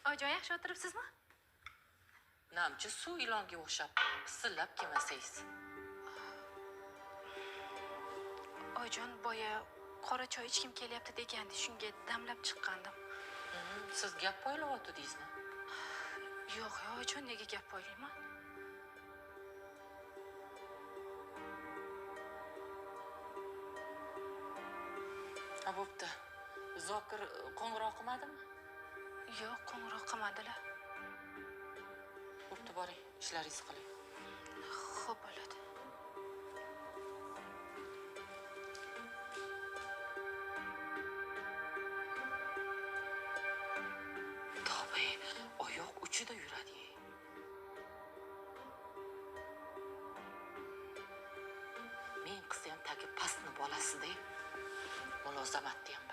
Oyijon, yaxshi o'tiribsizmi? Namchi suv ilonga o'xshab pisillab kelmasangiz. Oyijon, boya qora choy ichkim kelyapti degandi, shunga damlab chiqqandim. Siz gap poylayotdingizmi? Yo'q, oyijon, nega gap poylayman? Ha, bo'pti. Zokir qo'ng'iroq qilmadimi? Yo'q, qo'ng'iroq qilmadilar. Bo'pti, boring, ishlaringizni qiling. Xo'p, bo'ladi. Tavba, oyoq uchida yuradi. Men qilsam tagi pastni bolasida, mulozamatni ham